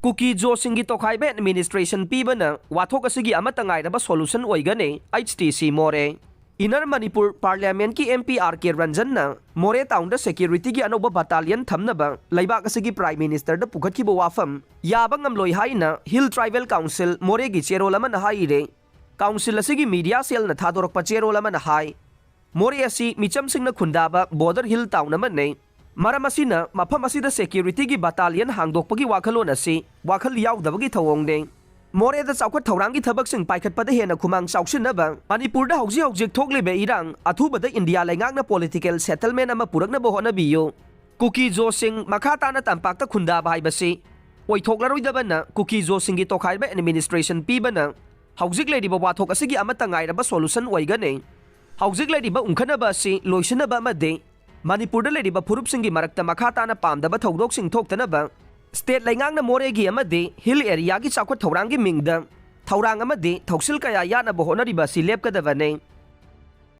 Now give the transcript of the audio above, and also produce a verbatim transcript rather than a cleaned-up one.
ꯀꯨꯀꯤ ꯖꯣꯁꯤꯡꯒꯤ ꯇꯣꯈꯥꯏꯕ administration ꯄꯤꯕꯅ ꯋꯥꯊꯣꯛ ꯑꯁꯤꯒꯤ ꯑꯃꯠꯇ ꯉꯥꯏꯔꯕ ꯁꯣꯂꯨꯁꯟ ꯑꯣꯏꯒꯅꯤ, ꯑꯩꯆ ꯇꯤ ꯁꯤ ꯃꯣꯔꯦ꯫ ꯏꯟꯅꯔ ꯃꯅꯤꯄꯨꯔ ꯄꯥꯔꯂꯤꯌꯥꯃꯦꯟꯠꯀꯤ ꯑꯦꯝ ꯄꯤ ꯑꯥꯔ ꯀꯦ ꯔꯟꯖꯟꯅ ꯃꯣꯔꯦ ꯇꯥꯎꯟꯗ ꯁꯦꯀ꯭ꯌꯨꯔꯤꯇꯤꯒꯤ ꯑꯅꯧꯕ ꯕꯠꯇꯥꯂꯤꯌꯟ ꯊꯝꯅꯕ ꯂꯩꯕꯥꯛ ꯑꯁꯤꯒꯤ ꯄ꯭ꯔꯥꯏꯝ ꯃꯤꯅꯤꯁꯇꯔꯗ ꯄꯨꯈꯠꯈꯤꯕ ꯋꯥꯐꯝ ꯌꯥꯕ ꯉꯝꯂꯣꯏ ꯍꯥꯏꯅ ꯍꯤꯜ ꯇ꯭ꯔꯥꯏꯕꯦꯜ ꯀꯥꯎꯟꯁꯤꯜ ꯃꯣꯔꯦꯒꯤ ꯆꯦꯔꯣꯜ ꯑꯃꯅ ꯍꯥꯏꯔꯦ꯫ ꯀꯥꯎꯟꯁꯤꯜ ꯑꯁꯤꯒꯤ ꯃꯤꯗꯤꯌꯥ ꯁꯦꯜꯅ ꯊꯥꯗꯣꯔꯛꯄ ꯆꯦꯔꯣꯜ ꯑꯃꯅ ꯍꯥꯏ, ꯃꯣꯔꯦ ꯑꯁꯤ ꯃꯤꯆꯝꯁꯤꯡꯅ ꯈꯨꯟꯗꯥꯕ ꯕꯣꯔꯗꯔ ꯍꯤꯜ ꯇꯥꯎꯟ ꯑꯃꯅꯤ꯫ ꯃꯔꯝ ꯑꯁꯤꯅ ꯃꯐꯝ ꯑꯁꯤꯗ ꯁꯦꯀ꯭ꯌꯨꯔꯤꯇꯤꯒꯤ ꯕꯠꯇꯥꯂꯤꯌꯟ ꯍꯥꯡꯗꯣꯛꯄꯒꯤ ꯋꯥꯈꯜꯂꯣꯟ ꯑꯁꯤ ꯋꯥꯈꯜ ꯌꯥꯎꯗꯕꯒꯤ ꯊꯧꯑꯣꯡꯅꯤ꯫ ꯃꯣꯔꯦꯗ ꯆꯥꯎꯈꯠ ꯊꯧꯔꯥꯡꯒꯤ ꯊꯕꯛꯁꯤꯡ ꯄꯥꯏꯈꯠꯄꯗ ꯍꯦꯟꯅ ꯈꯨꯃꯥꯡ ꯆꯥꯎꯁꯤꯟꯅꯕ ꯃꯅꯤꯄꯨꯔꯗ ꯍꯧꯖꯤꯛ ꯍꯧꯖꯤꯛ ꯊꯣꯛꯂꯤꯕ ꯏꯔꯥꯡ ꯑꯊꯨꯕꯗ ꯏꯟꯗꯤꯌꯥ ꯂꯩꯉꯥꯛꯅ ꯄꯣꯂꯤꯇꯤꯀꯦꯜ ꯁꯦꯇꯜꯃꯦꯟ ꯑꯃ ꯄꯨꯔꯛꯅꯕ ꯍꯣꯠꯅꯕꯤꯌꯨ꯫ ꯀꯨꯀꯤ ꯖꯣꯁꯤꯡ ꯃꯈꯥ ꯇꯥꯅ ꯇꯝꯄꯥꯛꯇ ꯈꯨꯟꯗꯥꯕ ꯍꯥꯏꯕꯁꯤ ꯑꯣꯏꯊꯣꯛꯂꯔꯣꯏꯗꯕꯅ ꯀꯨꯀꯤ ꯖꯣꯁꯤꯡꯒꯤ ꯇꯣꯈꯥꯏꯕ ꯑꯦꯗꯃꯤꯅꯤꯁꯇ꯭ꯔꯦꯁꯟ ꯄꯤꯕꯅ ꯍꯧꯖꯤꯛ ꯂꯩꯔꯤꯕ ꯋꯥꯊꯣꯛ ꯑꯁꯤꯒꯤ ꯑꯃꯠꯇ ꯉꯥꯏꯔꯕ ꯁꯣꯂꯨꯁꯟ ꯑꯣꯏꯒꯅꯤ꯫ ꯍꯧꯖꯤꯛ ꯂꯩꯔꯤꯕ ꯎꯪꯈꯠꯅꯕ ꯑꯁꯤ ꯂꯣꯏꯁꯤꯟꯅꯕ ꯑꯃꯗꯤ ꯃꯅꯤꯄꯨꯔꯗ ꯂꯩꯔꯤꯕ ꯐꯨꯔꯨꯞꯁꯤꯡꯒꯤ ꯃꯔꯛꯇ ꯃꯈꯥ ꯇꯥꯅ ꯄꯥꯝꯗꯕ ꯊꯧꯗꯣꯛꯁꯤꯡ ꯊꯣꯛꯇꯅꯕ ꯁ꯭ꯇꯦꯠ ꯂꯩꯉꯥꯛꯅ ꯃꯣꯔꯦꯒꯤ ꯑꯃꯗꯤ ꯍꯤꯜ ꯑꯦꯔꯤꯌꯥꯒꯤ ꯆꯥꯎꯈꯠ ꯊꯧꯔꯥꯡꯒꯤ ꯃꯤꯡꯗ ꯊꯧꯔꯥꯡ ꯑꯃꯗꯤ ꯊꯧꯁꯤꯜ ꯀꯌꯥ ꯌꯥꯠꯅꯕ ꯍꯣꯠꯅꯔꯤꯕ ꯑꯁꯤ ꯂꯦꯞꯀꯗꯕꯅꯤ꯫